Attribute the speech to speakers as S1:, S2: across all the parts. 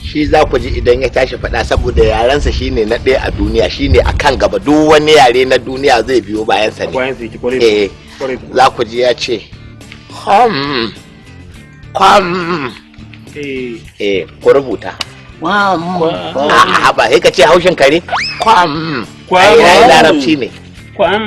S1: Shi za ku ji idan ya tashi faɗa, saboda yarensa shine na ɗaya a duniya, shine a kan gaba. Duk wani yare na duniya zai biyo bayansa ne.
S2: Bayan sai ki kware.
S1: Eh.
S2: Kware.
S1: Za ku ji ya ce "Kwam kwam".
S2: Eh.
S1: Eh, ku rubuta.
S3: Kwam.
S1: A'a, ba sai ka ce haushin kare. Kwam.
S2: Kwam.
S1: Ai ai larabci ne.
S2: Kwam.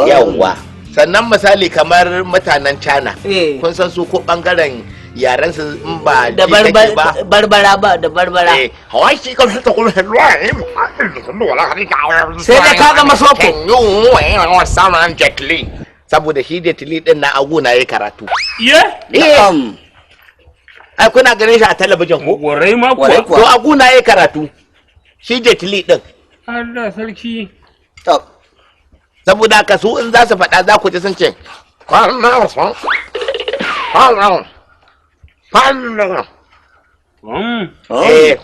S1: Yawwa. Sannan misali kamar mutanen China,
S3: Eh.
S1: kun san su ko bangaren yaren su in ba
S3: Da
S1: ji kake ba.
S3: barbara ba, da barbara.
S1: Eh, hawaii shi kan ta kuma.
S3: Sai dai ka zama soko.
S1: Saboda shi Jet Li din na aguna yayi karatu.
S2: Ye.
S1: Eh, ai kuna ganin shi a talabijin ko?
S2: Warai ma
S4: Warai
S2: kuwa.
S4: kuwa.
S1: To, aguna yayi karatu shi Jet Li din.
S2: Allah sarki.
S4: To.
S1: Saboda haka su in za su faɗa, za ku ji sun ce
S2: Kwam.
S1: Eh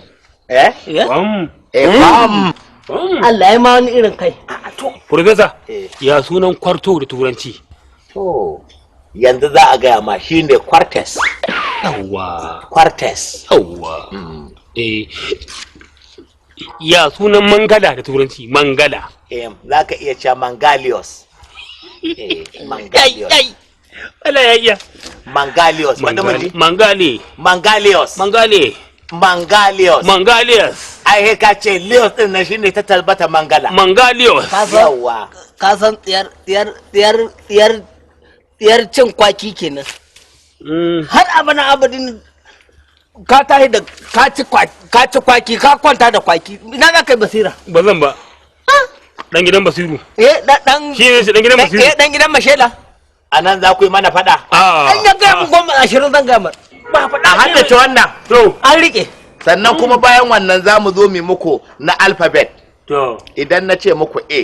S1: eh.
S3: Eh?
S2: Kwam.
S1: Eh, kwam.
S2: Kwam.
S3: Allah ya ma wani irin kai.
S2: Professor,
S1: Eh.
S2: ya sunan kwarto da turanci?
S1: To, yanzu za a gaya ma, shine quartes.
S2: Yawwa.
S1: Quartes.
S2: Yawwa. Eh. Ya sunan mangala da turanci? Mangala.
S1: Eh, za ka iya cewa mangalios. Eh, mangalios.
S2: Allah ya iya.
S1: Mangalios. Wanda mun ji?
S2: Mangale.
S1: Mangalios.
S2: Mangale.
S1: Mangalios.
S2: Mangalius.
S1: Ai he ka ce lios din nan shine ta talbata mangala.
S2: Mangalius.
S3: Ka san
S1: Yawa.
S3: Ka san tsiyar tsiyar tsiyar tsiyar tsiyar cin kwaki kenan. Har abana abadin ka tashi da ka ci kwaki, ka ci kwaki, ka kwanta da kwaki. Ina za ka yi basira?
S2: Ba zan ba. Dan gidan Basiru.
S3: Eh, dan
S2: Shi ne shi dan gidan Basiru.
S3: Eh, dan gidan Mashela.
S1: A nan za ku yi mana faɗa?
S2: Ah.
S3: An ya gaya mun 20 zan gaya mar. Ba faɗa.
S1: A haddace wannan.
S2: To.
S3: An rike.
S1: Sannan kuma bayan wannan za mu zo mu muku na alphabet.
S2: To.
S1: Idan na ce muku A,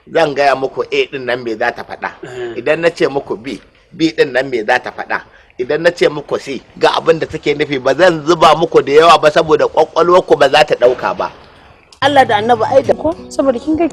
S1: zan gaya muku A din nan me za ta faɗa. Idan na ce muku B, B din nan me za ta faɗa. Idan na ce muku C, ga abin da take nufi. Ba zan zuba muku da yawa ba saboda kwakwalwarku ba za ta ɗauka ba.
S3: Allah da Annabi ai da
S5: Ko saboda kin ga